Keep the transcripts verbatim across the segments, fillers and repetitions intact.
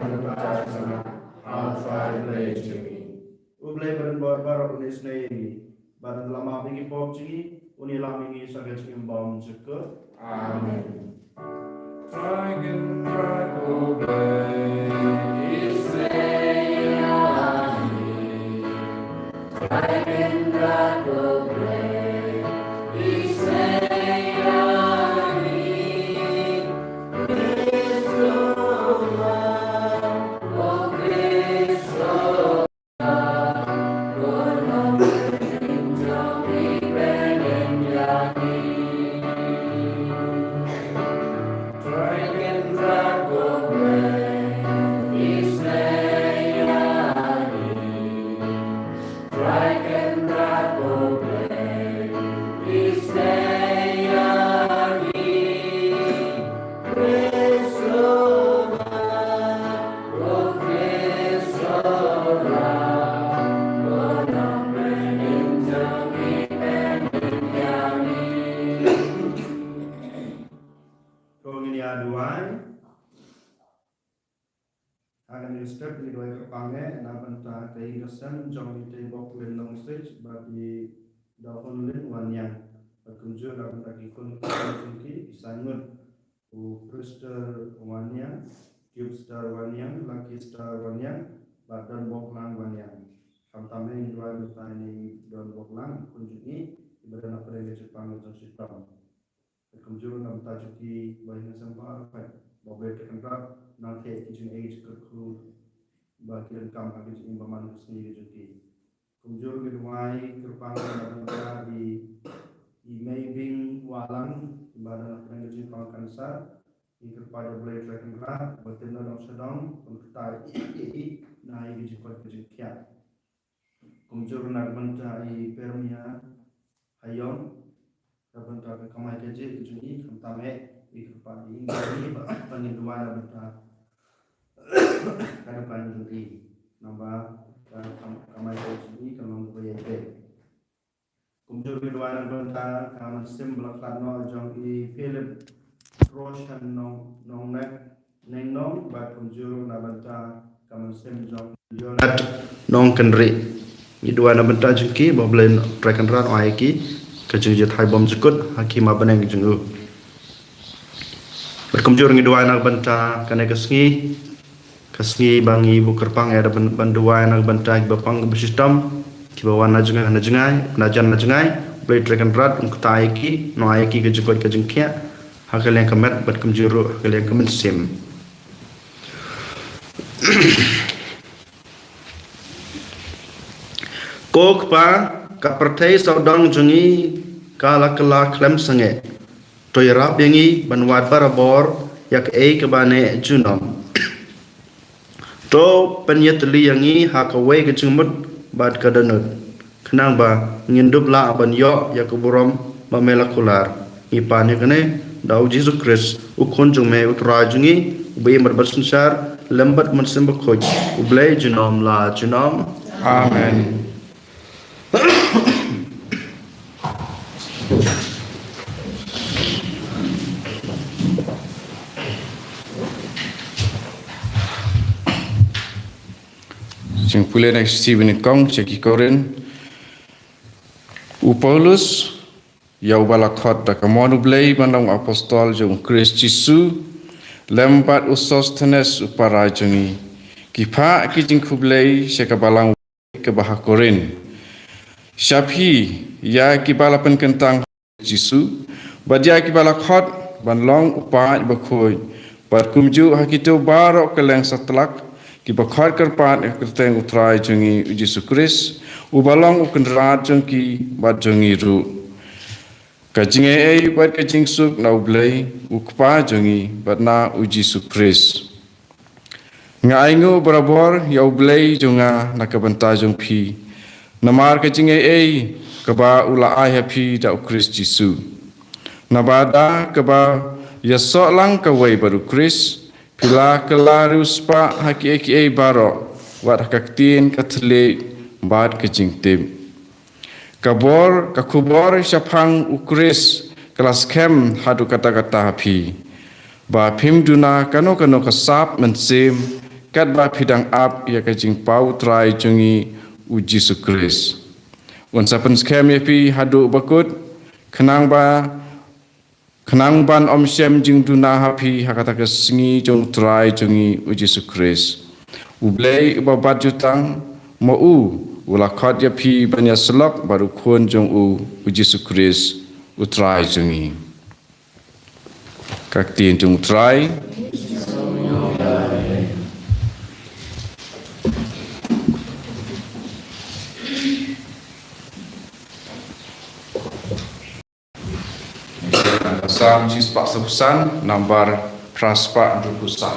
na ka bynta jong nga, ha u Trai Blei jong ngi. U Blei ba don bor baroh un isynei ïa ngi, bad un ïalam ïa ki pop jong ngi, un ïalam ïa ngi sha ka jingim ba ym jukut. Amen. Trai Kynrad ko Blei, isynei ïa ngi. Trai Kynrad ko Blei, isynei ïa ngi. Khrist u Trai, ko Khrist u Trai, ko Nongpynim jong ngi, pynïeng ïa ngi. Trai Kynrad ko Blei, isynei ïa ngi. Trai Kynrad ko Blei, isynei ïa ngi. Khrist u Trai, ko Khrist u Trai, ko Nongpynim jong ngi, pynïeng ïa ngi. To ngin ïa duwai. Ha kane ka step ngi duwai kyrpang eh na ka bynta ka ïing ka sem jong i Tei Boklin Longstreet bad i Dohonlin Wanniang. Bad kumjuh na ka bynta ki khun ki jong ki, ki san ngut, u Krister Wanniang, Cubestar Wanniang, Lucky Star Wanniang bad Donboklang Wanniang. Khamtam eh ngi duwai na ka bynta i Donboklang, i khun jong ngi, iba don hapdeng ka jingpang ka jingshitom. Kumjuh na ka bynta jong ki ba ïing sem ba arphet, ba U Blei Trai Kynrad un nang theh ïa ki jingaiei jingkyrkhu ba ki donkam ha ka jingim ba man ka sngi ka jong ki. Kumjuh ngi duwai kyrpang na ka bynta i, i Meibing Wahlang, iba don hapdeng ka jingpang cancer. Ngi kyrpad ïa U Blei Trai Kynrad ba un tip na dong sha dong, un kyntait ïa i na ïa ka jingkoit ka jingkhiah. Kumjuh ruh na ka bynta i Permia Hayong, Bynta ka kamai kajih ka jong i, khamtam eh i kyrpad ïa i ba ngin duwai na bynta ka dukhan jong i. Namar ka kam-, kamai kajih jong i kan long kaba ïaibeh. Kumjuh ngi duwai na bynta ka mynsiem ba la khlad noh jong i Philip Roshan Nong, Nongnek Neng Nong, bad kumjuh na bynta ka mynsiem jong Leonard Nong Kynrih. Ngi duwai na bynta jong ki ba U Blei Trai Kynrad un ai ki ka jingjahthait bymjukut ha ki hima bneng jong u. Bad kumjuh ngi duwai na bynta kane ka sngi, ka sngi ba ngi buh kyrpang ïa da ban, ban duwai na bynta kiba pang kiba shitom, kiba wan na jngai na jngai, na jan na jngai. U Blei Trai Kynrad un kyrkhu ïa ki, un ai ïa ki ka jingkoit ka jingkhiah ha ka liang ka met bad kumjuh ruh ha ka liang ka mynsiem. Ko Kpa, ka pyrthei sawdong jong ngi ka la kylla khlem sangeh. To ïarap ïa ngi ban wad barabor ïa kaei kaba neh junom. To pynïatylli ïa ngi ha kawei ka jingmut bad ka dohnud, khnang ba ngin dup lah ban ïoh ïa ka burom ba me la kular. Ngi pan ïa kane da U Jisu Khrist, U Khun jong me, U Trai jong ngi, uba im bad synshar lem bad U Mynsiem Bakhuid, U Blei junom la junom. Amen. Jingpule na ka shithi ba nyngkong sha ki Korinth. U Paulus, ïa uba la khot da ka mon U Blei ban long apostol jong U Khrist Jisu, lem bad u Sosthenes u para jong ngi, ki phah ki jingkhublei sha ka balang kaba ha Korinth. Sha phi, ïa kiba la pynkyntang Jisu, bad ïa kiba la khot ban long u paid bakhuid, bad kumjuh ha kito baroh kylleng satlak kiba khot kyrpad ïa ka kyrteng U Trai jong ngi U Jisu Khrist, uba long U Kynrad jong ki bad jong ngi ruh. Ka jingaiei bad ka jingsuk na U Blei U Kpa jong ngi bad na U Jisu Khrist. Nga ainguh barabor ïa U Blei jong nga na ka bynta jong phi, namar ka jingaiei kaba u la ai ha phi da U Khrist Jisu. Naba da kaba ïasoh lang kawei bad U Khrist, phi la kylla riewspah ha kiei kiei baroh, wat ha ka ktien, ka thylliej bad ka jingtip. Ka bor, ka khubor shaphang U Khrist ka la skhem haduh katta katta ha phi, ba phim duna kano kano ka sap mynsiem, katba phi dang ap ïa ka jingpaw U Trai jong ngi U Jisu Khrist. Un sa pynskhem ïa phi haduh bakut, khnang ba, khnang ban ym shem jingduna ha phi ha kata ka sngi jong U Trai jong ngi U Jisu Khrist. U Blei uba bat jutang, ma u u la khot ïa phi ban ïasyllok bad U Khun jong u, U Jisu Khrist, U Trai jong ngi. Ka ktien jong U Trai. Salm shispah saphew san, nambar phra spah hynriewphew saw.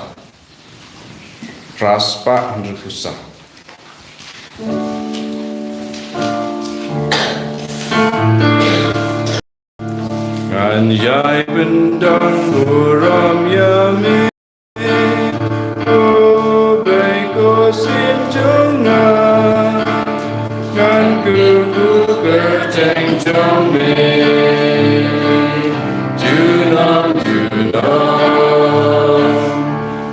Phra spah hynriewphew saw. Ngan ïai pyndon burom ïa me, ko Blei ko Syiem jong nga. Ngan kyrkhu kyrteng jong me junom junom.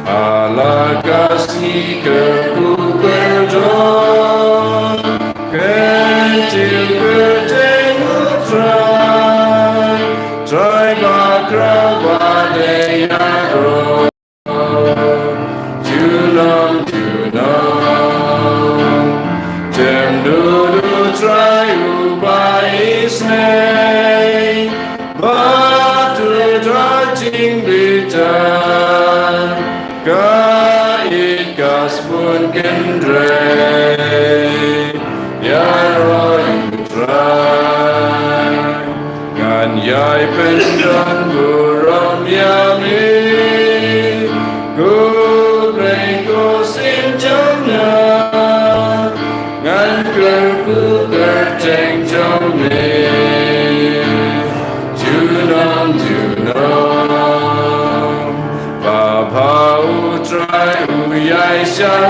Ha la ka sngi kyrkhu kyrdon, kyntiew kyrteng U Trai, Trai bakhraw badei ïaroh. Junom junom. Tem nud U Trai uba isynei, bad u da jingbitar, ka ïeit ka sbun kynrei. Ïaroh ïa U Trai. Ngan ïai pyndon burom ïa me, ko Blei ko Syiem jong nga. Ngan kyrkhu kyrteng jong me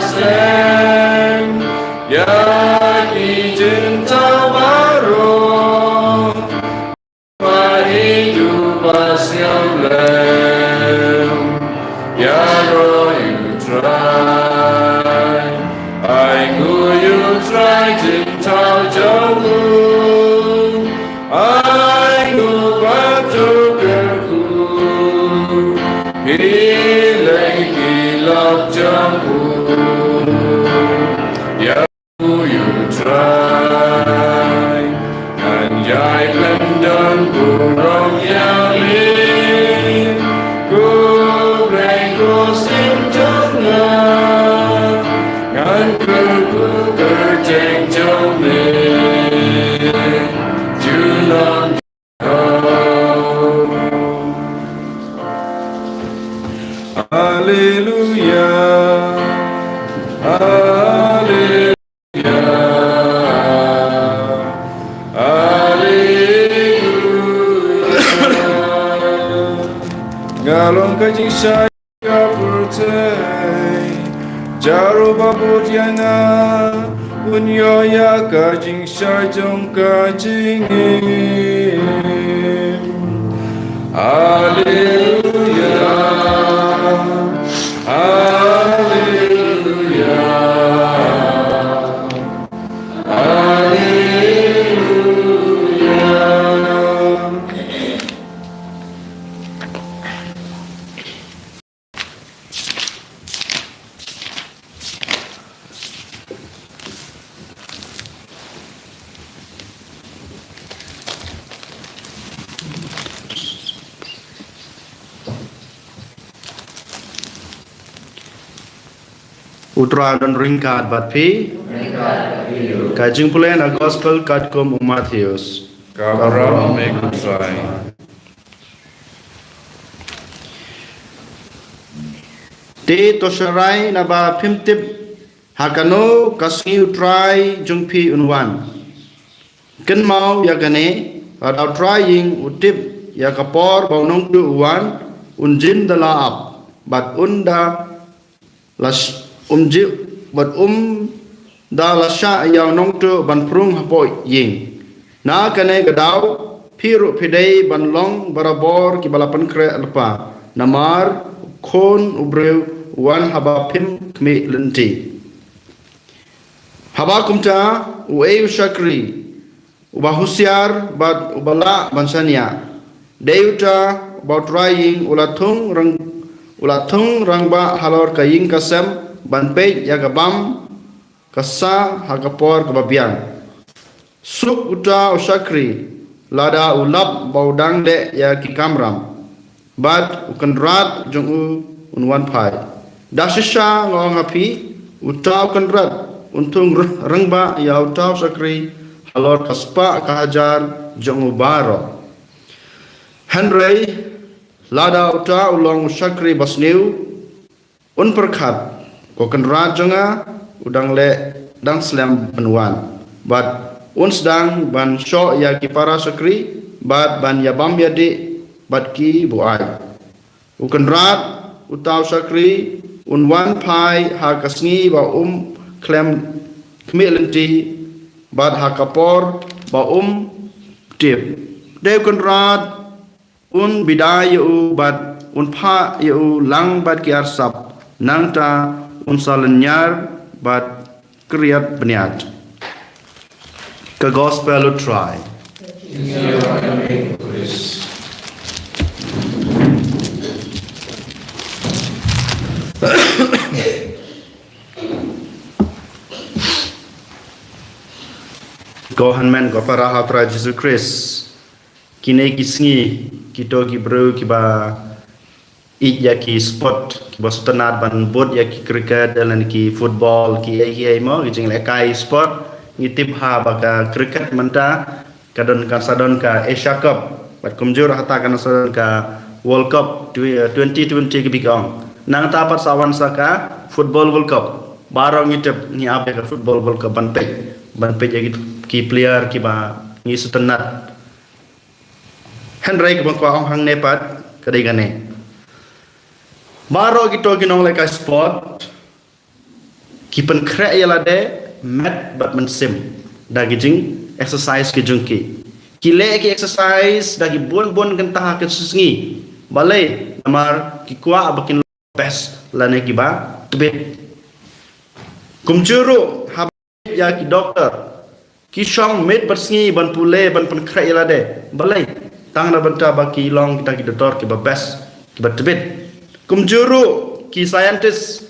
Slem ïa ki jingthaw baroh. Ba ïeit u ba slem ïaroh ïa u Trai. Ai nguh ïa u Trai jingthaw jong u. Ai nguh bad to kyrkhu. Phi leh ki lok jong u. Ïa u Trai. Ngan ïai kyndon burom ïa me. Ko Blei ko sien jong nga. Ngan kyrkhu kyrteng jong me. Junom. Alleluia. Alleluia. Alleluia. Nga long ka jingshai ka pyrthei. Jaroh ba bud ïa nga, un ïoh ïa ka jingshai jong ka jingim. Alleluia. Alleluia. Alleluia. U Trai un don ryngkat bad phi. Ka jingpule na gospel katkum u Mathaios. Ka burom ïa me ko Trai. Te to sharai naba phim tip ha kano ka sngi u Trai jong phi un wan. Kynmaw ïa kane, lada u trai ïing u tip ïa ka por ba u nongtuh u wan, un jin da la ap, bad un da la sh-, um ji-, bad um da la shah ïa u nongtuh ban prung hapoh ïing. Na kane ka daw, phi ruh phi dei ban long barabor kiba la pynkhreh lypa, namar u Khun u briew u wan haba phim khmih lynti. Haba kumta, uei u shakri uba husiar bad uba lah ban shaniah? Dei uta uba u trai ïing u la thung rang-, u la thung rangbah halor ka ïing ka sem ban peit ïa ka bam ka sa ha ka por kaba biang. Suk uta u shakri lada u lap ba u dang leh ïa ki kamram, bad u kynrad jong u un wan phai. Da shisha nga ong ha phi, uta u kynrad un thung r-, rangbah ïa uta u shakri halor ka spah ka hajar jong u baroh. Hynrei lada uta u long u shakri basniew, un pyrkhat, ko kynrad jong nga, u dang leh, dang slem ban wan. Bad un sdang ban shoh ïa ki para shakri, bad ban ïabam ïadih bad ki buaid. U kynrad uta u shakri un wan phai ha ka sngi ba um khlem khmih lynti, bad ha ka por ba um tip. Te u kynrad un bidai ïa u bad un phah ïa u lang bad ki arsap, nangta un sa lynñiar bad khriat bniat. Ka gospel u Trai. Ko hynmen ko para ha u Trai Jisu Khrist. Kine ki sngi, kito ki briew kiba ïeit ïa ki sport, kiba sngewtynnat ban bud ïa ki cricket, lane ki football, ki ei ki ei mo, ki jinglehkai sport, ngi tip ha ba ka cricket mynta, ka don kan sa don ka Asia Cup, bad kumjuh hata kan sa don ka World Cup, tw-, twenty twenty ki bikong. Nangta pat sa wan sa ka Football World Cup. Baroh ngi tip ngi ap ïa ka Football World Cup ban peit, ban peit ïa ki, ki player kiba ngi sngewtynnat. Hynrei kaba nga kwah ong hangne pat, ka dei kane. Baroh kito ki nonglehkai sport, Ki pynkhreh ïa lade met bad mynsiem da ki jing exercise ki jong ki. Ki leh ki exercise da ki bun bun kynta ha ka sngi. Balei? Namar ki kwah ba kin long best lane kiba tbit. Kumjuh ruh haba ïa ki doktor, ki shong miet bad sngi ban pule, ban pynkhreh ïa lade. Balei? Tang na bynta ba ki long kita ki doktor kiba best, kiba tbit. Kumjuh ruh ki scientist,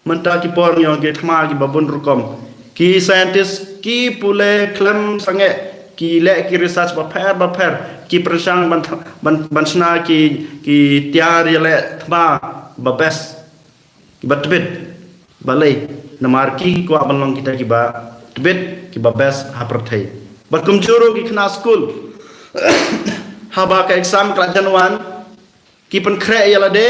mynta ki por ngi ong ki thma kiba bun rukom. Ki scientist ki pule khlem sangeh, ki leh ki research bapher bapher, ki pyrshang ban, ban, ban shna ki, ki tiar ïaleh thma ba best, kiba tbit. Balei? Namar ki kwah ban long kita kiba tbit, kiba best ha pyrthei. Bad kumjuh ruh ki khynnah skul, haba ka exam ka la jan wan, ki pynkhreh ïa lade,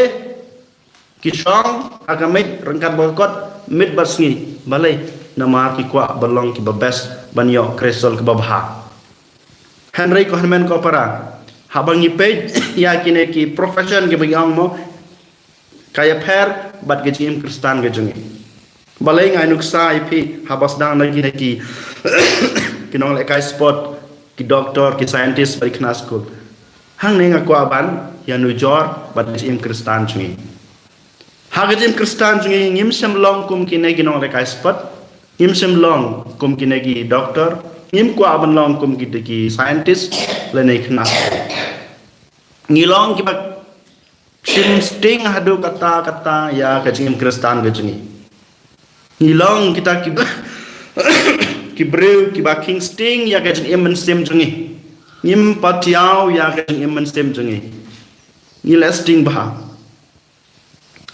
ki shong ha ka miet ryngkat bad ka kot miet bad sngi. Balei? Namar ki kwah ban long kiba best, ban ïoh ka result kaba bha. Hynrei ko hynmen ko para, haba ngi peit ïa kine ki profession kiba ngi ong mo, ka ïapher bad ka jingim Khristan ka jong ngi. Balei? Nga ai nuksa ïa phi, haba sdang na kine ki, ki nonglehkai sport, ki doktor, ki scientist bad ki khynnah skul, hangne nga kwah ban ïanujor bad ka jingim Khristan jong ngi. Ha ka jingim Khristan jong ngi, ngim shym long kum kine ki nonglehkai sport, ngim shym long kum kine ki doktor, ngim kwah ban long kum kine ki scientist lane ki khynnah skul. Ngi long kiba shim sting haduh katta katta ïa ka jingim Khristan ka jong ngi. Ngi long kita kiba, ki briew kiba khing sting ïa ka jingim mynsiem jong ngi. Ngim patiaw ïa ka jingim mynsiem jong ngi. Ngi leh sting bha.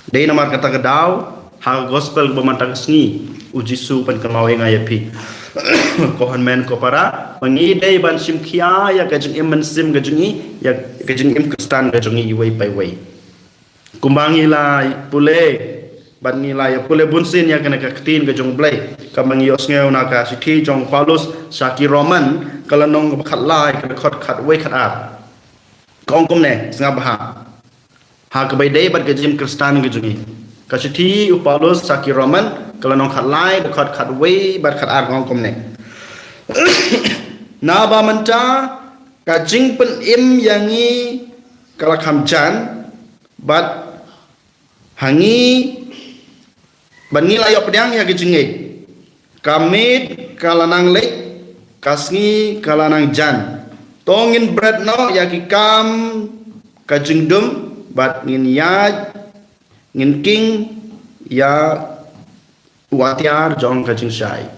Dei namar kata ka daw, ha ka gospel ba mynta ka sngi, u Jisu u pynkynmaw ïa nga ïa phi, ko hynmen ko para, ba ngi dei ban shim khia ïa ka jingim mynsiem ka jong ngi, ïa ka jingim Khristan ka jong ngi iwei pa iwei. Kumba ngi la pule, bad ngi la ïa pule bunsien ïa kane ka ktien ka jong U Blei, kaba ngi ïohsngew na ka shithi jong u Paulus sha ki Roman, ka lynnong kaba khatlai, ka dkhot khatwei khatar. Ka ong kumne, sngap bha. Ha kaba ïadei bad ka jingim Khristan ka jong ngi. Ka shithi u Paulus sha ki Roman, ka lynnong khatlai, dkhot khatwei bad khatar, ka ong kumne. Naba mynta ka jingpynim ïa ngi ka la kham jan, bad ha ngi, bad ngi la ïoh pdiang ïa ka jingngeit. Ka miet ka la nang leit, ka sngi ka la nang jan. To ngin bret noh ïa ki kam ka jingdum, bad ngin ïaid, ngin king ïa u atiar jong ka jingshai.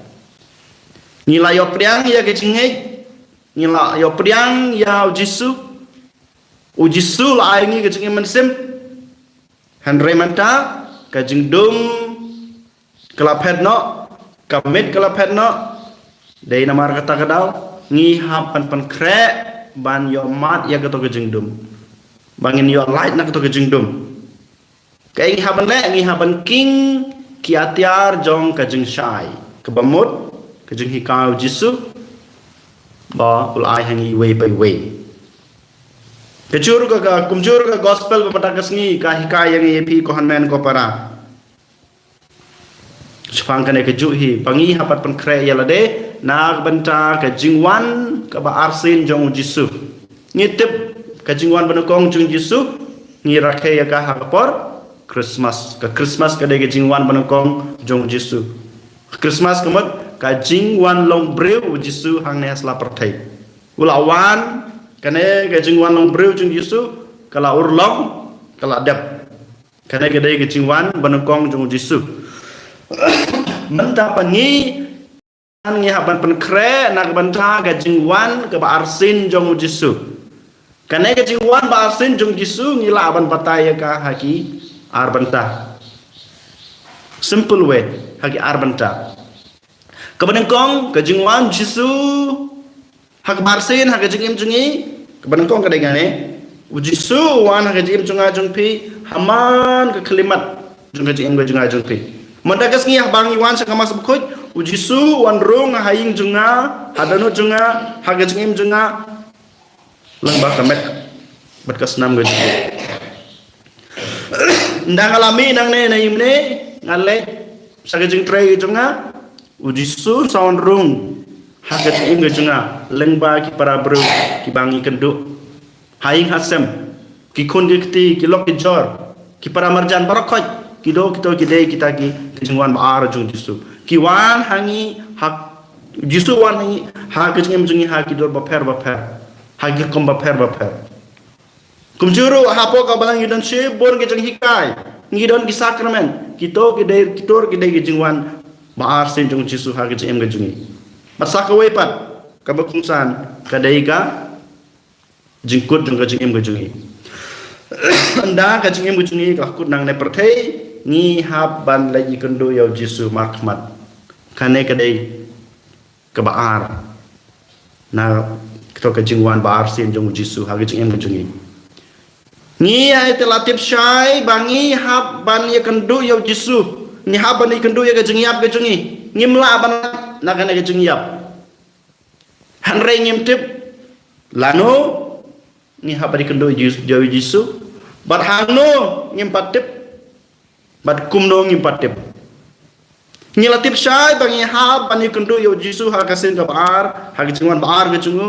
Ngi la ïoh pdiang ïa ka jingngeit, ngi la ïoh pdiang ïa u Jisu. U Jisu la ai ngi ka jingim mynsiem. Hynrei mynta ka jingdum ka la phet noh, ka miet ka la phet noh. Dei namar kata ka daw, ngi hap ban pynkhreh ban ïoh mad ïa kato ka jingdum, ba ngin ïoh lait na kato ka jingdum. Kaei ngi hap ban leh? Ngi hap ban king ki atiar jong ka jingshai, kaba mut ka jinghikai u Jisu ba u la ai ha ngi iwei pa iwei. Ka jur ka, ka kumjuh ka gospel ba mynta ka sngi ka hikai ïa ngi, ïa phi ko hynmen ko para. Shaphang kane kajuh hi, ba ngi hap ban pynkhreh ïa lade na ka bynta ka jingwan kaba arsien jong u Jisu. Ngi tip ka jingwan banyngkong jong u Jisu, ngi rakhe ïa ka ha ka por Christmas. Ka Christmas ka dei ka jingwan banyngkong jong u Jisu. Christmas ka mut ka jingwan long briew u Jisu hangne ha sla pyrthei. U la wan, kane ka jingwan long briew jong u Jisu ka la urlong, ka la dep. Kane ka dei ka jingwan banyngkong jong u Jisu. Mynta pat ngi, ngi hap ban pynkhreh na ka bynta ka jingwan kaba arsien jong u Jisu. Kane ka jingwan ba arsien jong u Jisu ngi lah ban batai ïa ka ha ki ar bynta. Simple way, ha ki ar bynta. Kaba nyngkong, ka jingwan Jisu ha kaba arsien ha ka jingim jong ngi, kaba nyngkong ka dei kane. U Jisu u wan ha ka jingim jong nga jong phi, ha man ka khyllipmat jong ka jingim ka jong nga jong phi. Mynta ka sngi haba ngi wan sha ka Mass Bakhuid, u Jisu u wan rung ha ïing jong nga, ha dohnud jong nga, ha ka jingim jong nga, lyngba ka met bad ka snam ka jong u. Ynda nga la mih nangne na ïing ne, nga leit Sa ka jingtrei ka jong nga, u Jisu sa wan rung ha ka jingim ka jong nga lyngba ki para briew kiba ngi kynduh ha ïing ha sem, ki khun ki kti, ki lok ki jor, ki para marjan baroh khoit, kito kito ki dei kita ki, ki jingwan ba ar jong Jisu. Ki wan ha ngi ha, Jisu wan ha ngi ha ka jingim jong ngi ha ki dur bapher bapher, ha ki rukom bapher bapher. Kumjuh ruh hapoh ka balang ngi don shibun ki jinghikai, ngi don ki sakramen, kito ki dei, kito ki dei ki jingwan ba ar sien jong Jisu ha ka jingim ka jong ngi. Bad sa kawei pat kaba kongsan ka dei ka jingkut jong ka jingim ka jong ngi. Ynda ka jingim ka jong ngi ka la kut nangne pyrthei, ngi hap ban leit ïakynduh ïa u Jisu markhmat. Kane ka dei kaba ar na kito ka jingwan ba ar sien jong u Jisu ha ka jingim ka jong ngi. Ngi ai te la tip shai ba ngi hap ban ïakynduh ïa u Jisu, ngi hap ban ïakynduh ïa ka jingïap ka jong ngi. Ngim lah ban na kane ka jingïap. Hynrei ngim tip lano ngi hap ban ïakynduh ïa u Jisu, bad hangno ngim pat tip, bad kumno ngim pat tip. Ngi la tip shai ba ngi hap ban ïakynduh ïa u Jisu ha ka sien kaba ar, ha ka jingwan ba ar ka jong u.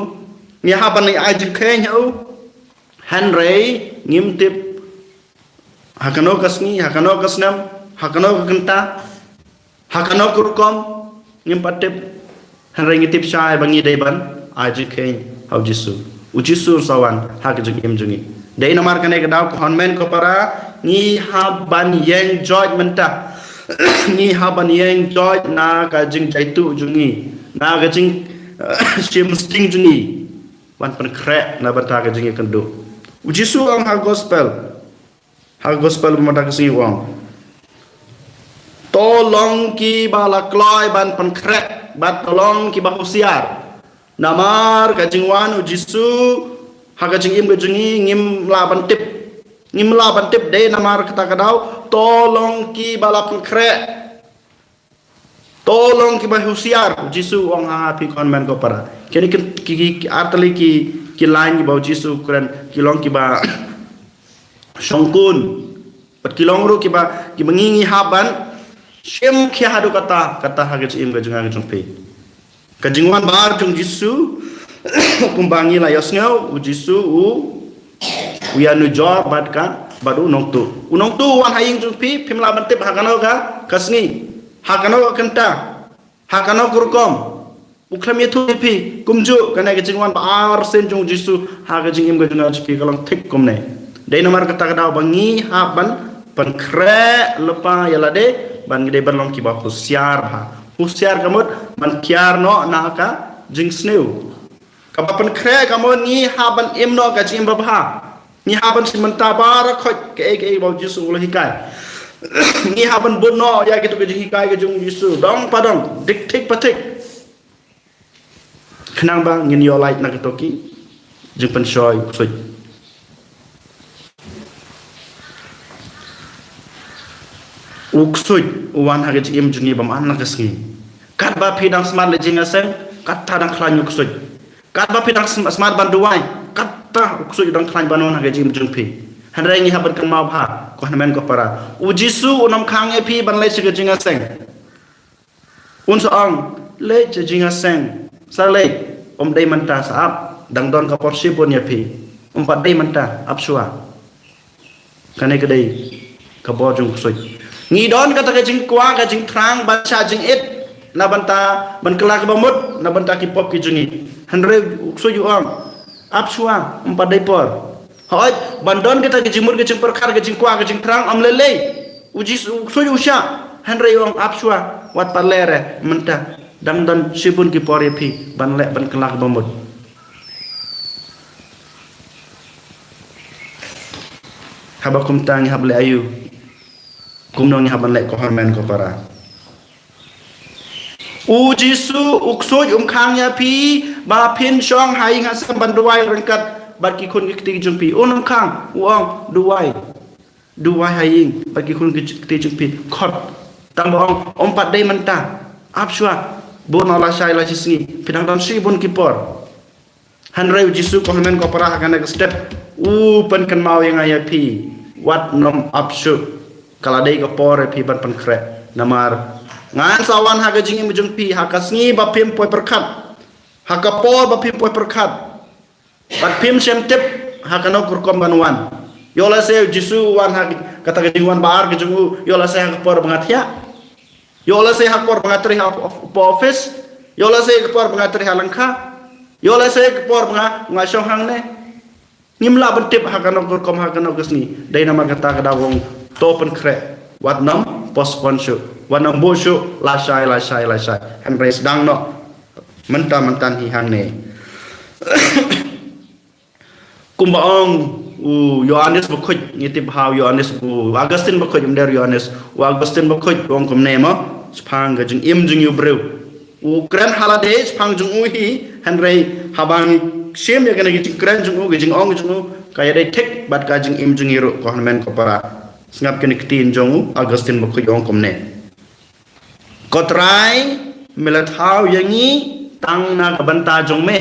Ngi hap ban ai jingkheiñ ha u. Hynrei ngim tip ha kano ka sngi, ha kano ka snem, ha kano ka kynta, ha kano ka rukom, ngim pat tip. Hynrei ngi tip shai ba ngi dei ban ai jingkheiñ ha u Jisu. U Jisu sa wan ha ka jingim jong ngi. Dei namar kane ka daw ko hynmen ko para, ngi hap ban ïeng joit mynta. Ngi hap ban ïeng joit na ka jingjaituh jong ngi, na ka jing shim sting jong ngi, ban pynkhreh na bynta ka jingïakynduh. U Jisu ong ha gospel, ha gospel ba mynta ka sngi u ong, to long kiba la kloi ban pynkhreh bad to long kiba husiar. Namar ka jingwan u Jisu ha ka jingim ka jong ngi ngim lah ban tip. Ngim lah ban tip, dei namar kata ka daw to long kiba la pynkhreh, to long kiba husiar, u Jisu u ong ha phi ko hynmen ko para. Kine ki, ki, ki, ki artylli ki, ki lain kiba u Jisu u kren ki long kiba shongkun. Bad ki long ruh kiba, kiba ngi ngi hap ban shim khia haduh katta katta ha ka jingim ka jong nga ka jong phi. Ka jingwan ba ar jong u Jisu, kumba ngi la ïohsngew, u Jisu u, u ïanujor bad ka, bad u nongtuh. U nongtuh u wan ha ïing jong phi, phim lah ban tip ha kano ka, ka sngi, ha kano ka kynta, ha kano ka rukom. U khlem ïathuh ïa phi, kumjuh kane ka jingwan ba ar sien jong u Jisu ha ka jingim ka jong nga jong phi ka long thik kumne. Dei namar kata ka daw ba ngi hap ban pynkhreh lypa ïa lade, ban ngi dei ban long kiba husiar bha. Husiar ka mut ban kiar noh na ka jingsniew. Kaba pynkhreh ka mut ngi hap ban im noh ka jingim babha. Ngi hap ban shim bynta baroh khoit kaei kaei ba u Jisu u la hikai. Ngi hap ban bud noh ïa kito ki jinghikai ka jong u Jisu dong pa dong, dik thik pa thik, khnang ba ngin ïoh lait na kito ki jingpynshoi u ksuid. U ksuid u wan ha ka jingim jong ngi bymman la ka sngi. Katba phi dang smat leit jingïaseng, katta dang khlaiñ u ksuid. Katba phi dang sm-, smat ban duwai, katta u ksuid u dang khlaiñ ban wan ha ka jingim jong phi. Hynrei ngi hap ban kynmaw bha ko hynmen ko para, u Jisu um khang ïa phi ban leit sha ka jingïaseng. Un sa ong, leit sha jingïaseng, sa leit, ym dei mynta, sa ap, dang don ka por shibun ïa phi. Ym pat dei mynta, ap shuwa. Kane ka dei ka bor jong u ksuid. Ngi don kata ka jingkwah ka jingthrang ban shah jingit na bynta, ban kylla kaba mut na bynta ki pop ki jong ngi. Hynrei u ksuid u ong, ap shuwa, ym pat dei por. Hooid, ban don kata ka jingmut ka jingpyrkhat ka jingkwah ka jingthrang ym lei lei. U Jisu, u ksuid u shah. Hynrei u ong, ap shuwa, wat pat leh re mynta. Dang don shibun ki por ïa phi ban leh ban kylla kaba mut. Haba kumta ngi hap leh aïu? Kumno ngi hap ban leh ko hynmen ko para? U Jisu u ksuid um khang ïa phi ba phin shong ha ïing ha sem ban duwai ryngkat bad ki khun ki kti jong phi. Un ym khang, u ong, duwai. Duwai ha ïing bad ki khun ki kti jong phi. Khot. Tang ba ong, ym pat dei mynta. Ap shuwa. Bun la shai la shi sngi. Phi dang don shibun ki por. Hynrei u Jisu ko hynmen ko para ha kane ka step u pynkynmaw ïa nga ïa phi, wat nym ap shuh, ka la dei ka por ïa phi ban pynkhreh, namar Ngan sa wan ha ka jingim jong phi ha ka sngi ba phim poi pyrkhat, ha ka por ba phim poi pyrkhat. Bad phim shym tip ha kano ka rukom ban wan. Ïoh lehse u Jisu u wan ha kata ka jingwan ba ar ka jong u, ïoh lehse ha ka por ba nga thiah, ïoh lehse ha ka por ba nga trei ha office, ïoh lehse ha ka por ba nga trei ha lyngkha, ïoh lehse ha ka por ba nga, nga shong hangne. Ngim lah ban tip ha kano ka rukom, ha kano ka sngi. Dei namar kata ka daw u ong, to pynkhreh, wat nym postpone shuh, wat nym buh shuh, lashai, lashai, lashai. Hynrei sdang noh mynta mynta hi hangne. Kumba ong u Ïoannis Bakhuid, ngi tip ha u Ïoannis, u Augustine Bakhuid, um dei Ïoannis, u Augustine Bakhuid u ong kumne mo, shaphang ka jingim jong u briew. U kren ha lade shaphang jong u hi, hynrei haba ngi shim ïa kane ka jingkren jong u, ka jingong jong u, ka ïadei thik bad ka jingim jong ngi ruh ko hynmen ko para. Sngap kine ki ktien jong u Augustine Bakhuid, u ong kumne. Ko Trai, me la thaw ïa ngi tang na ka bynta jong me.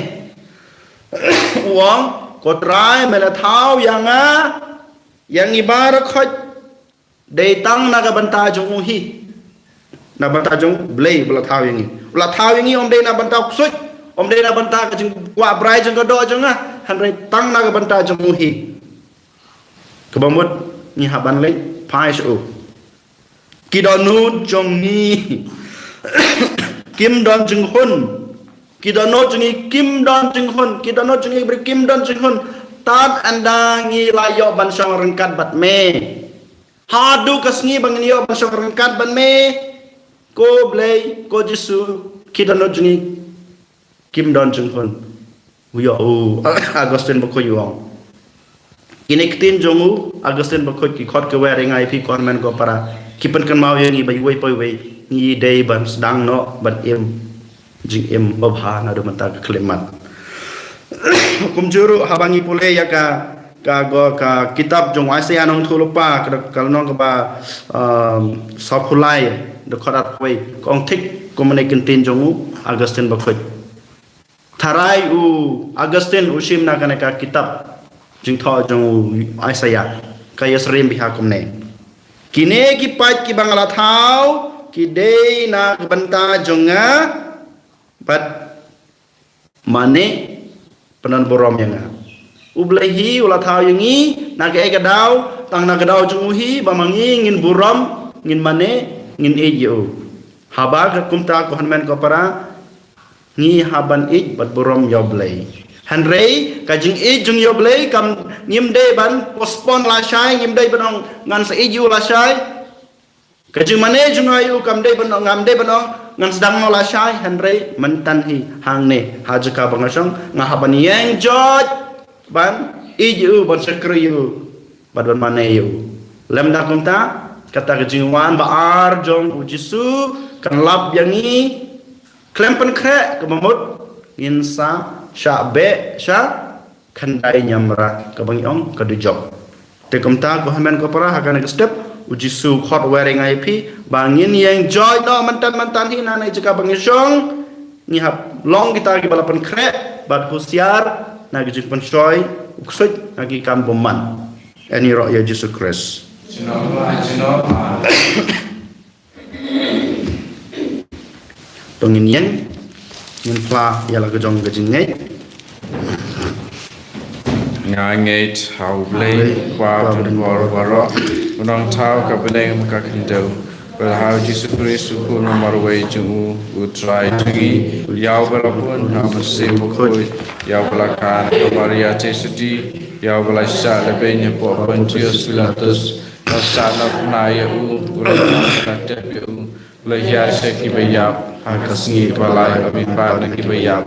U ong, ko Trai, me la thaw ïa nga, ïa ngi baroh khoit, dei tang na ka bynta jong u hi. Na bynta jong u Blei ba la thaw ïa ngi. U la thaw ïa ngi ym dei na bynta u ksuid, ym dei na bynta ka jingkwah brai jong ka doh jong nga, hynrei tang na ka bynta jong u hi. Kaba mut ngi hap ban leit phai sha u. Ki dohnud jong ngi kim don jinghun. Ki dohnud jong ngi kim don jinghun. Ki dohnud jong ngi briew kim don jinghun. Tad ynda ngi la ïoh ban shong ryngkat bad me. Haduh ka sngi ba ngin ïoh ban shong ryngkat bad me, ko Blei, ko Jisu, ki dohnud jong ngi kim don jinghun. U ïoh u Augustine Bakhuid u ong. Kine ki ktien jong u Augustine Bakhuid ki khot ki wer ïa nga ïa phi ko hynmen ko para. Ki pynkynmaw ïa ngi ba iwei pa iwei ngi dei ban sdang noh ban im jingim babha naduh mynta ka khyllipmat. Kumjuh ruh haba ngi pule ïa ka, ka, ka, ka kitab jong u Isaiah Nongthoh Lypa, ka, ka lynnong kaba, um, sawphew lai, dkhot arphew wei, ka ong thik kumne ki ktien jong u Augustine Bakhuid. Tharai u Augustine u shim na kane ka kitab jingthoh jong u Isaiah, ka ïasyriem bha kumne. Kine ki paid kiba nga la thaw ki dei na ka bynta jong nga, bad mane pynban burom ïa nga. U Blei hi u la thaw ïa ngi na kaei ka daw, tang na ka daw jong u hi, ba ma ngi ngin burom, ngin mane, ngin ïeit ïa u. Haba ka kumta ko hynmen ko para, ngi hap ban ïeit bad burom ïa u Blei. Hynrei ka jingïeit jong ïa u Blei kam, ngim dei ban postpone lashai, ngim dei ban ong ngan sa ïeit ïa u lashai. Ka jingmane jong nga ïa u kam dei ban ong, ngam dei ban ong ngan sdang noh lashai, hynrei mynta hi hangne ha jaka ba nga shong nga hap ban ïeng joit ban ïeit ïa u, ban shakri ïa u bad ban mane ïa u. Lymda kumta, kata ka jingwan ba ar jong u Jisu kan lap ïa ngi khlem pynkhreh, kaba mut ngin sa shah beh sha khyndai niamra, kaba ngi ong ka dujok. Te kumta ko hynmen ko para, ha kane ka step u Jisu u khot wer ïa nga ïa phi ba ngin ïeng joit noh mynta mynta hi na kane ka jaka ba ngi shong. Ngi hap long kita kiba la pynkhreh bad husiar na ki jingpynshoi u ksuid, na ki kam bymman. Yn ïaroh ïa u Jisu Khrist. Jino, jino. To ngin ïeng, ngin phla ïa la ka jong ka jingngeit. Nga ngeit ha U Blei, U Kpa uba don bor baroh, u nongthaw ka bneng bad ka khyndew. Bad ha u Jisu Khrist u khun marwei jong u, u Trai jong ngi, ïa uba la bun ha u Mynsiem Bakhuid, ïa uba la kha na ka Maria theisotti, ïa uba la shah lehbeiñ hapoh Pontius Pilatus, la sahnarphna ïa u, u la ïap, la tep ïa u, u la hiar sha kiba ïap, ha ka sngi ba lai u la mihpat na kiba ïap,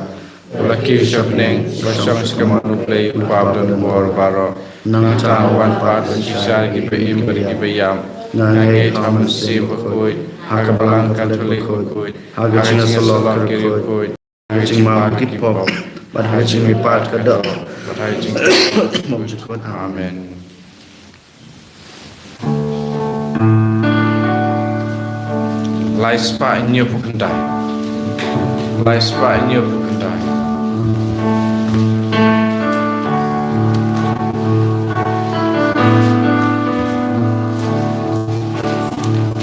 u la kiew sha bneng, u la shong sha ka mon U Blei U Kpa uba don bor baroh. Nangta un wan pat ban shisha ïa kiba im bad kiba ïap. Nga ngeit ha u Mynsiem Bakhuid, ha ka Balang Katholik bakhuid, ha ka jingïasyllok bakhuid, ha ka jingmap ki pop, bad ha ka jingmihpat ka doh, bad ha ka jingmyntoi jingput. Amen. Lai spah hynñiewphew khyndai. Lai spah hynñiewphew khyndai.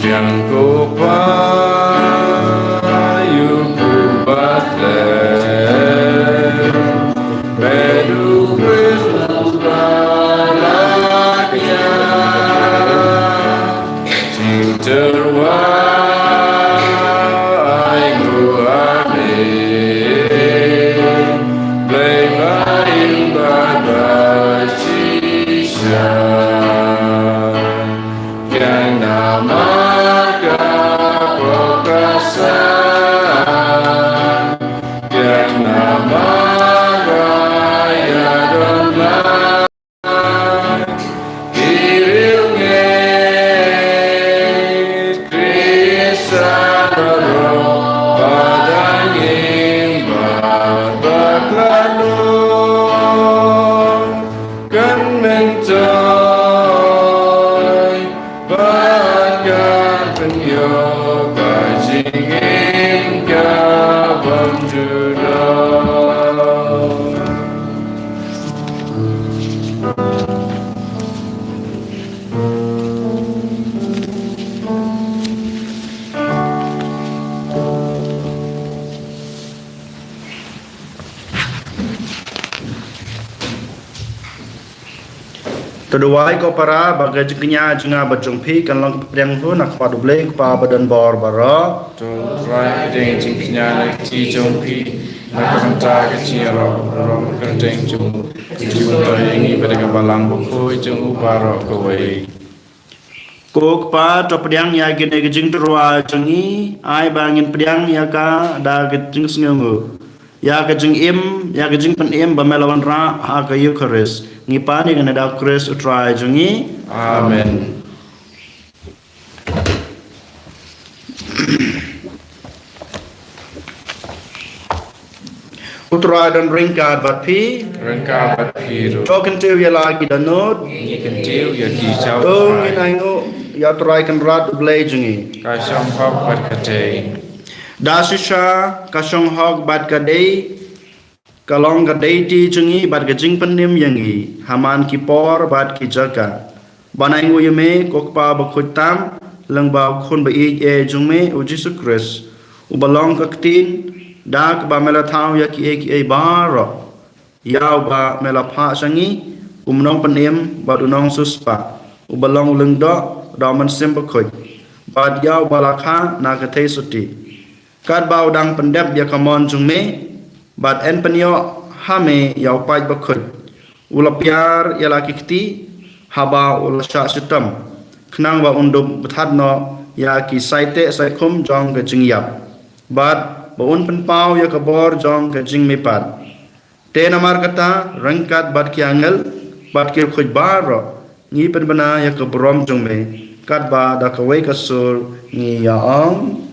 Biang ko Pa. ïa ka jingim kaba ym ju don. To duwai ko para, ba ka jingkñia jong nga bad jong phi kan long ka pdiang hlun na ka kyrteng U Blei U Kpa ba don bor baroh. To Trai, pdiang jingkñia na ka kti jong phi, na ka bynta ka jingïaroh baroh ka kyrteng jong u, ka jingmyntoi ïa ngi bad ïa ka Balang Bakhuid jong u baroh kawei. Ko Kpa, to pdiang ïa kine ki jingtyrwa jong ngi, ai ba ngin pdiang ïa ka da ka jingsngewnguh ïa ka jingim, ïa ka jingpynim ba me la wanrah ha ka Eukharist. Ngi pan ïa kane da U Khrist U Trai jong ngi. Amen. U Trai don ryngkat bad phi. Ryngkat bad phi ruh. To kyntiew ïa la ki dohnud. Ngi kyntiew ïa ki sha U Trai. To ngin ainguh ïa U Trai Kynrad U Blei jong ngi. Ka shong hok bad ka dei. Da shisha ka shong hok bad ka dei, ka long ka dei ti jong ngi bad ka jingpynim ïa ngi ha man ki por bad ki jaka, ban ainguh ïa me ko Kpa Bakhuid tam, lyngba u Khun ba ïeit eh jong me, U Jisu Khrist, uba long ka ktien da kaba me la thaw ïa kiei kiei baroh, ïa uba me la phah sha ngi, um nongpynim bad u nongsiewspah, uba long u Lyngdoh da u Mynsiem Bakhuid, bad ïa uba la kha na ka theisotti. Katba u dang pyndep ïa ka mon jong me, bad yn pynïoh ha me ïa u paid bakhuid, u la piar ïa la ki kti haba u la shah shitom, khnang ba un dup bthat noh ïa ki saiteh saikhum jong ka jingïap, bad ba un pynpaw ïa ka bor jong ka jingmihpat. Te namar kata, ryngkat bad ki angel bad ki bakhuid baroh, ngi pynbna ïa ka burom jong me, katba da kawei ka sur ngi ïa ong: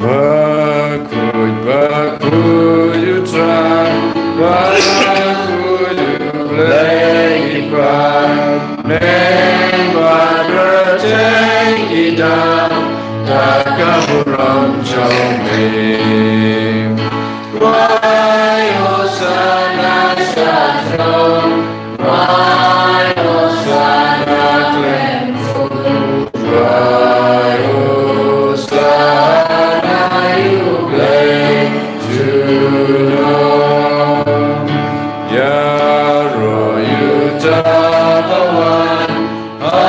Bakhuid, bakhuid U Trai, bakhuid U Blei ki paid, men bad kyrteng ki dap da ka burom jong me. Wai Hosana sha throne, wai Hosana khlem kut, wai Hosana ïa U Blei junom. Ïaroh ïa uta ba wan ha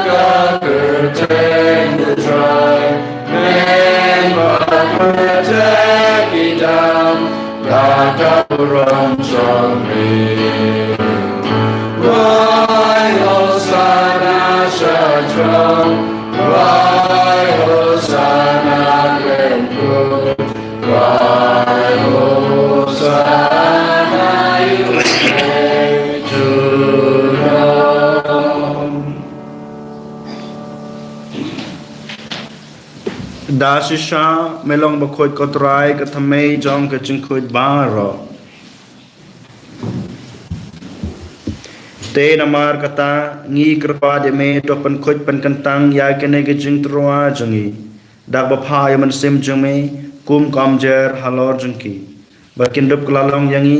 ka kyrteng U Trai, men bad kyrteng ki dap da ka burom jong me. Wai Hosana sha throne, wai Hosana khlem kut, wai Hosana ïa U Blei junom. Da shisha me long bakhuid ko Trai, ka thymmei jong ka jingkhuid baroh. Te namar kata ngi kyrpad ïa me, to pynkhuid pynkyntang ïa kane ka jingtyrwa jong ngi da kaba phah ïa u Mynsiem jong me kum ka umjer halor jong ki, ba kin dup kylla long ïa ngi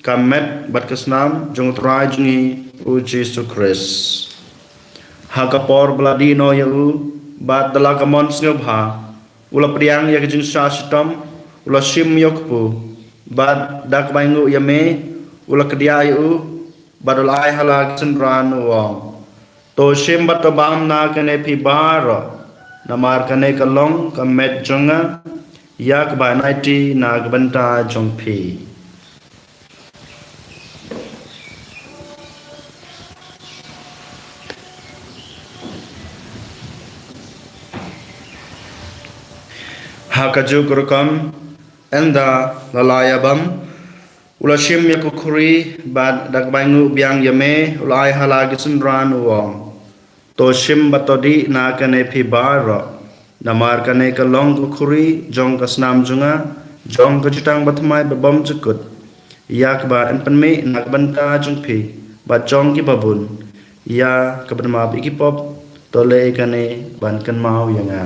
ka met bad ka snam jong U Trai jong ngi U Jisu Khrist. Ha ka por ba la dih noh ïa u, bad da la ka mon sngewbha, u la pdiang ïa ka jingshah shitom, u la shim ïa u kpu, bad da kaba ainguh ïa me, u la kdiah ïa u, bad u la ai ha la ki synran u ong: To shim bad to bam na kane phi baroh, namar kane ka long ka met jong nga, ïa kaba yn aiti na ka bynta jong phi. Ha kajuh ka rukom, ynda la la ïa bam, u la shim ïa ka khuri, bad da kaba ainguh biang ïa me, u la ai ha la ki synran u ong: To shim bad to dih na kane phi baroh, namar kane ka long ka khuri jong ka snam jong nga, jong ka jutang bathymmai babymjukut, ïa kaba yn pynmih na ka bynta jong phi bad jong kiba bun, ïa ka ban map ïa ki pop. To leh kane ban kynmaw ïa nga.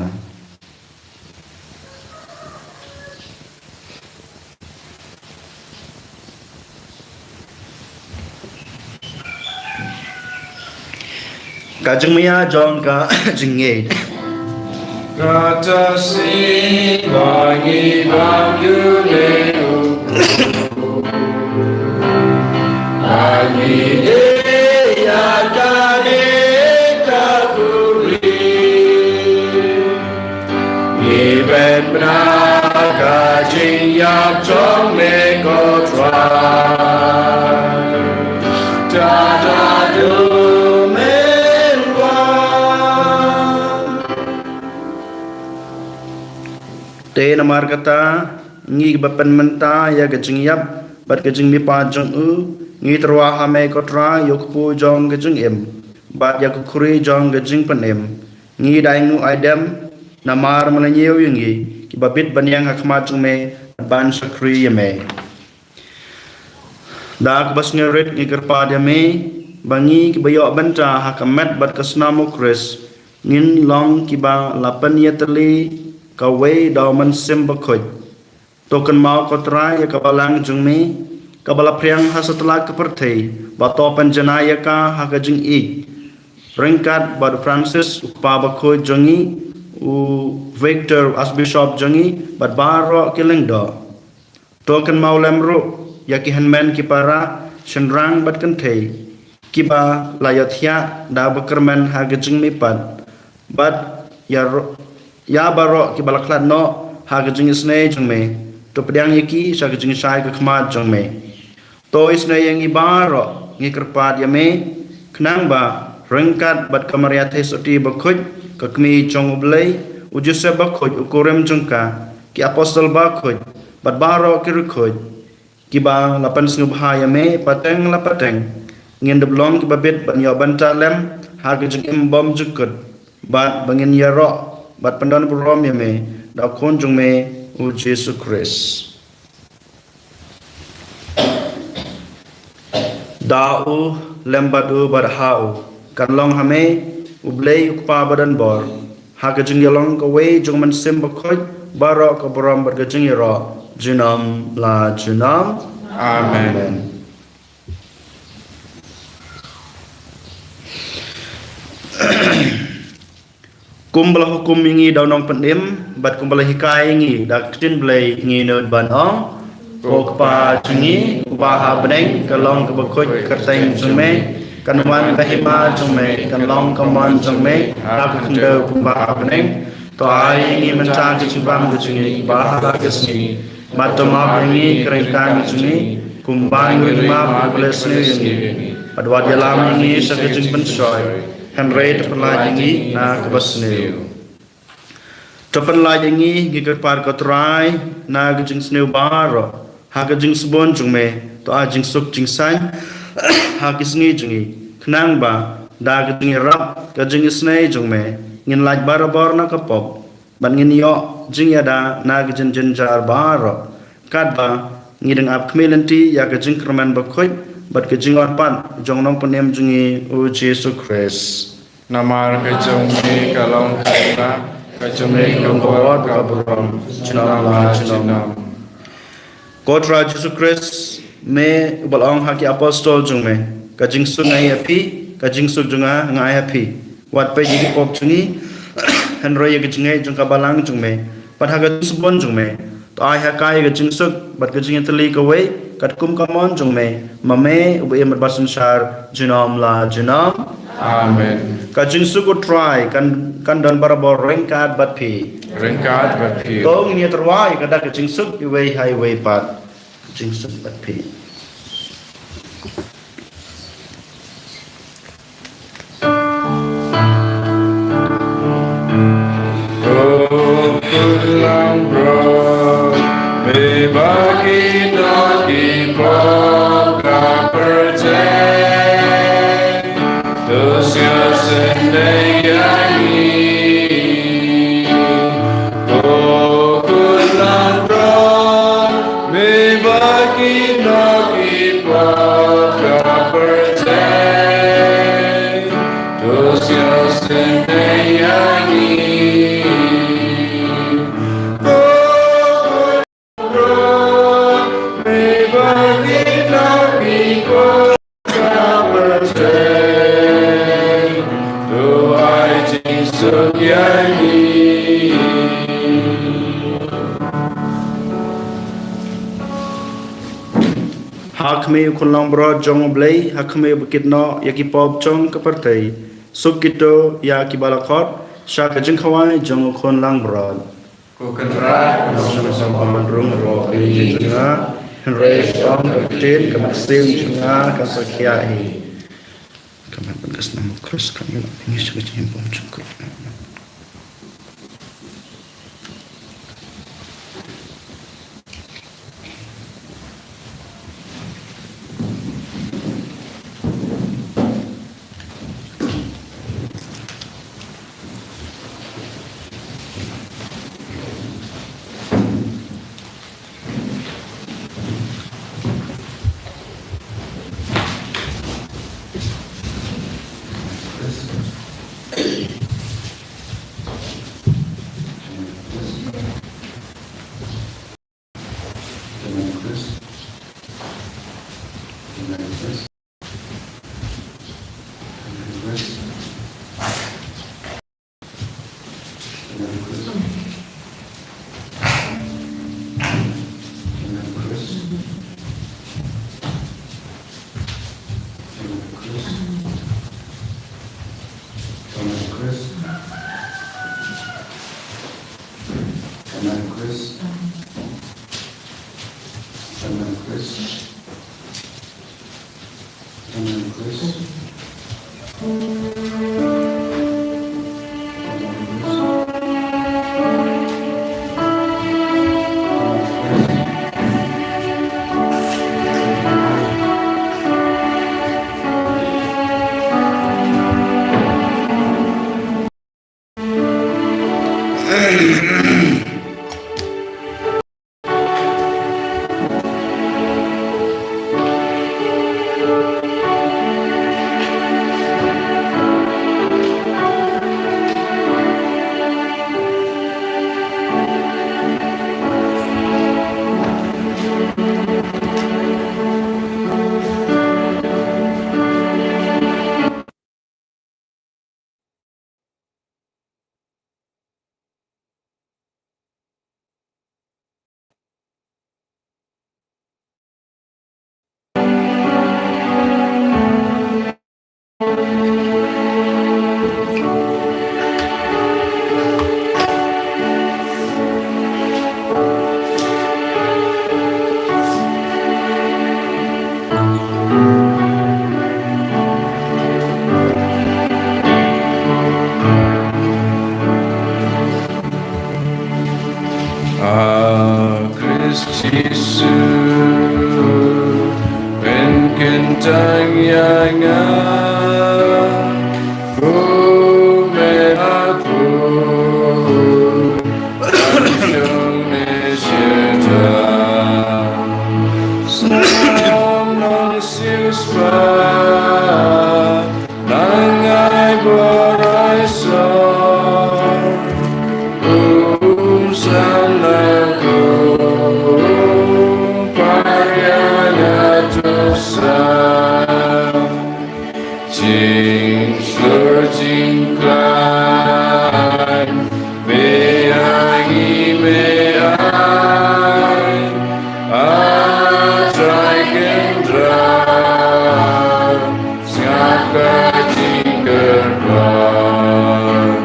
Ka jingmih jong ka jingngeit. Kata sien ba ngi bam ïa u Ani de ya kane ka kuri. Ngi ben bna ka jingïap jong me ko Trai. Ta ta du men wa. Te namar kata, ngi ba pynmynta ïa ka jingïap bad ka jingmihpat jong u, ngi tyrwa ha me ko Trai ïa u kpu jong ka jingim bad ïa ka khuri jong ka jingpynim. Ngi da ainguh aidem namar me la ñiew ïa ngi kiba bit ban ïeng ha khmat jong me bad ban shakri ïa me. Da kaba sngewrit ngi kyrpad ïa me ba ngi kiba ïoh bynta ha ka met bad ka snam u Khrist ngin long kiba la pynïatylli kawei da u Mynsiem Bakhuid. To kynmaw ko Trai ïa ka balang jong me kaba la phriang ha satlak ka pyrthei, ba to pynjanai ïa ka ha ka jingïeit ryngkat bad u Francis u kpa bakhuid jong ngi, u Victor Archbishop jong ngi bad baroh ki lyngdoh. To kynmaw lem ruh ïa ki hynmen ki para shynrang bad kynthei kiba la ïohthiah da ba kyrmen ha ka jingmihpat bad ïa ro-, ïa baroh kiba la khlad noh ha ka jingisynei jong me. To pdiang ïa ki sha ka jingshai ka khmat jong me. To isynei ïa ngi baroh ngi kyrpad ïa me khnang ba ryngkat bad ka Maria Theisotti bakhuid, ka kmie jong u Blei, u Joseph bakhuid u kurim jong ka, ki apostol bakhuid bad baroh ki riewkhuid kiba la pynsngewbha ïa me pateng la pateng, ngin dup long kiba bit ban ïoh bynta lem ha ka jingim bymjukut bad ba ngin ïaroh bad pyndon burom ïa me da u Khun jong me u Jisu Khrist. Da u, lem bad u, bad ha u, kan long ha me u Blei u Kpa badonbor, ha ka jingïalong kawei jong u Mynsiem Bakhuid, baroh ka burom bad ka jingïaroh junom la junom. Amen. Amen. Kumba la hukum ïa ngi da u Nongpynim bad kumba la hikai ïa ngi da ka ktien Blei, ngi nud ban ong: Ko Kpa jong ngi uba ha bneng, ka long kaba khuid ka kyrteng jong me, kan wan ka hima jong me, kan long ka mon jong me ha ka khyndew kumba ha bneng. To ai ïa ngi mynta ka jingbam ka jong ngi ba ha ka sngi, bad to map ïa ngi ka ryngkat ka jong ngi kumba ngi map ïa kiba la sniew ïa ngi, bad wat ïalam ïa ngi sha ka jingpynshoi, hynrei to pynlait ïa ngi na kaba sniew. To pynlait ïa ngi, ngi kyrpad ko Trai, na ka jingsniew baroh, ha ka jingsbun jong me, to ai jingsuk jingsaiñ ha ki sngi jong ngi, khnang ba da ka jingïarap ka jingisynei jong me, ngin lait barabor na ka pop bad ngin ïoh jingïada na ka jingjynjar baroh, katba ngi dang ap khmih lynti ïa ka jingkyrmen bakhuid bad ka jingorpang jong u Nongpynim jong ngi u Jisu Khrist. Namar ka jong me ka long ka jingim, ka jong me ka long ka burom, junom la junom. Ko Trai Jisu Khrist, me uba la ong ha ki apostol jong me: Ka jingsuk nga ai ha phi, ka jingsuk jong nga nga ai ha phi. Wat peit ïa ki pop jong ngi, hynrei ïa ka jingngeit jong ka balang jong me, bad ha ka jingsbun jong me, to ai ha ka ïa ka jingsuk bad ka jingïatylli kawei katkum ka mon jong me, ma me uba im bad ba synshar junom la junom. Amen. Ka jingsuk u Trai kan, kan don barabor ryngkat bad phi. Ryngkat bad phi. To ngin ïa tyrwa ïa ka da ka jingsuk iwei ha iwei pat. Ka jingsuk bad phi. Ko Khun Langbrot, me ba ki doh ki pop ka pyrthei, to sngewsynei ïa ngi. Ko Khun Langbrot, me ba ki doh ki pop ka pyrthei, to sngewsynei Ha khmih u khun langbrot jong U Blei, ha khmih u ba kit noh ïa ki pop jong ka pyrthei. Suk kito ïa ki ba la khot sha ka jingkhawai jong u khun langbrot. Ko Kynrad, ko Nongshong Samon, rung ruh ïa ki jong nga, hynrei ong ka ktien, ka mynsiem jong nga kan sa khia hi. Ka mat ban ka snam u Khrist, ka mat ban ka snam u Khrist. A Khrist Jisu, pynkyntang ïa nga, u me ha khun, shong me shisha. Sam nong siewspah, nang ai bor ai sor, um sam na kong, par ïa nga tu sa. Jingshlur jingkhlaiñ, me ai, me ai, A Trai Kynrad, sngap ka jingkyrpad.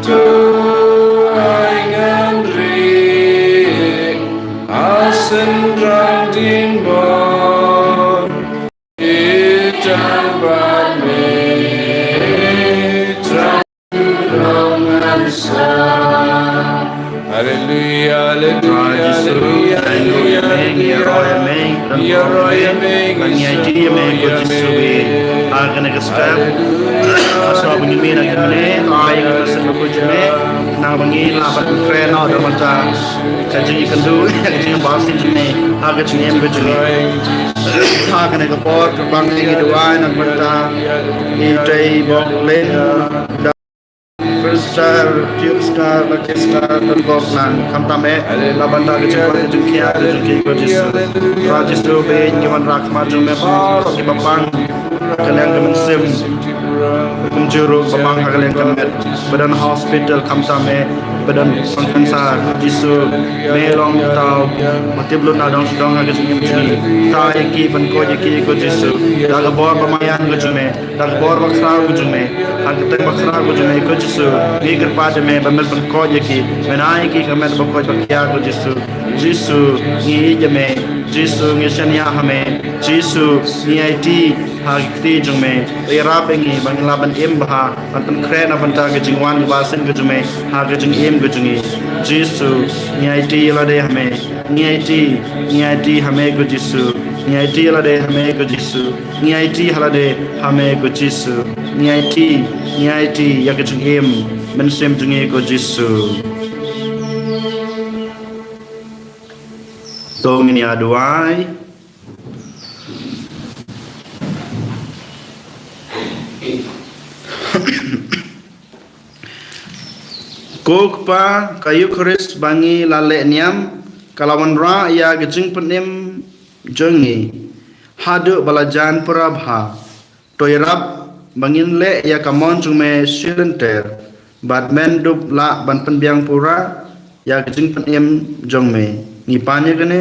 To ai ngan rieh ha synrang ding bor, Haleluya, haleluya, Trai Jisu, haleluya, thank you, haleluya, ïaroh ïa me, ïaroh ïa me, ban ïa ïa me, ko Jisu, ha kane ka step. Haleluya. Asa ba ngin mih na ka kane, ai ka message ba ko jong me, nang ba ngin lah ban kren na da mynta ka jingïakynduh, ka jingbaptis jong me ha ka jingim ka jong ngi. Ha kane ka por, kyrpang ïa ngi, duwai na ka bynta i Trai Bok Lin, da First Star, Tube Star, Lucky Star, Don Bok Lang, khamtam eh la bynta ka jingkhuid ka jingkhiah ka jong ki, ko Jisu. Trai Jisu, ba ngi wanrah khmat jong me baroh kiba pang ka liang ka mynsiem. Kumjuh ruh ba mang ha ka liang ka met, ba don hospital khamtam eh, ba don pang cancer, Jisu, me long uta uba tip lut na dong sha dong ha ka jingim jong ngi. Tah ïa ki, ban koit ïa ki ko Jisu, da ka bor ba maïan ka jong me, da ka bor ba khraw ka jong me, ha ka kyrteng ba khraw ka jong me ko Jisu. Ngi kyrpad ïa me ba men ban koit ïa ki, men ai ïa ki ka met ba koit ba khia ko Jisu. Jisu, ngi ïeit ïa me. Jisu, ngi shaniah ha me. Jisu, ngi aiti ha ka kti jong me. Ïarap ïa ngi ba ngin lah ban im bha, ban pynkhreh na bynta ka jingwan kaba shisien ka jong me ha ka jingim ka jong ngi. Jisu, ngi aiti ïa lade ha me. Ngi aiti, ngi aiti ha me ko Jisu. Ngi aiti ïa lade ha me ko Jisu. Ngi aiti ha lade ha me ko Jisu. Ngi aiti, ngi aiti ïa ka jingim mynsiem jong ngi ko Jisu. To ngin ïa duwai. Ko Kpa, ka Eukharist ba ngi la leh niam, ka la wanrah ïa ka jingpynim jong ngi haduh ba la jan pura bha. To ïarap ba ngin leh ïa ka mon jong me shilynter, bad men dup lah ban pynbiang pura ïa ka jingpynim jong me. Ngi pan ïa kane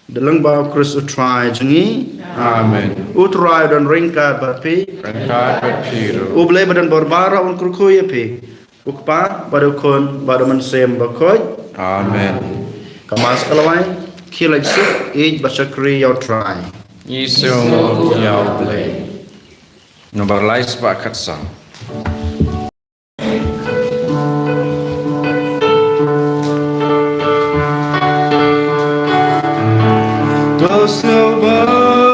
da lyngba U Khrist U Trai jong ngi. Amen. U Trai u don ryngkat bad phi. Ryngkat bad phi ruh. U Blei ba don bor baroh un kyrkhu ïa phi. U Kpa, bad U Khun, bad U Mynsiem Bakhuid. Amen. Ka Mass ka la wai, khie leit suk, ïeit bad shakri ïa U Trai. Ngi sngewnguh ïa U Blei. Nambar lai spah khatsaw. To sngewbha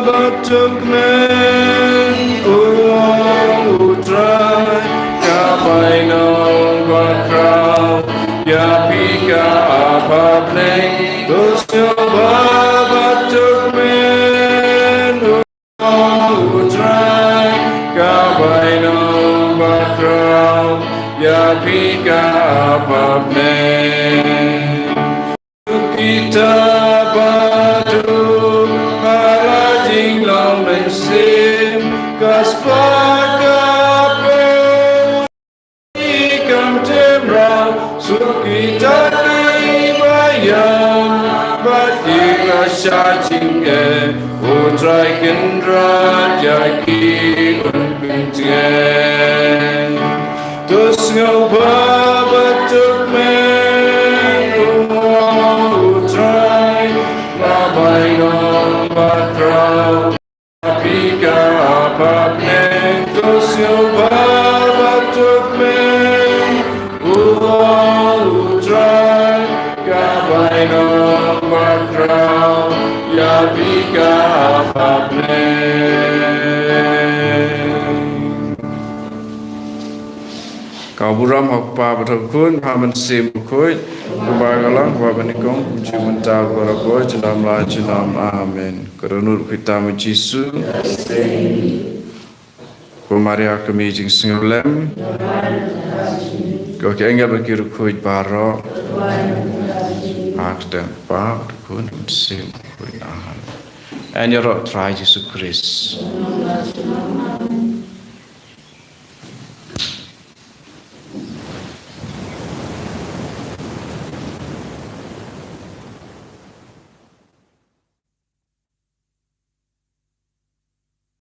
bad to kmen, U Trai, ka bainong bakhraw ïa phi ka Apabneng. To sngewbha bad to kmen, U Trai, ka bainong bakhraw ïa phi ka Apabneng. Kita ba duk ha la jinglong mynsiem, ka spah ka pyrthei kam tim raw, suk kita kiba ïam bad ki rasha jingeh, U Trai Kynrad ïa ki un pynjngai. To sngewbha bad to kmen, U Trai, ka bainong bakhraw ïa phi ka Apabneng. To sngewbha bad to kmen, U Trai, ka bainong bakhraw ïa phi ka Apabneng. Ka burom ha U Kpa bad ha U Khun bad ha U Mynsiem Bakhuid, kumba ka long, kumba nyngkong, kumjuh mynta, baroh por, junom la junom. Amen. Ka dohnud U Khrista U Jisu. Ko Maria ka kmie jingsngewlem. Ko ki angel bad ki riewkhuid baroh. Ha ka kyrteng U Kpa, U Khun, U Mynsiem Bakhuid. Amen. Yn ïaroh Trai Jisu Khrist.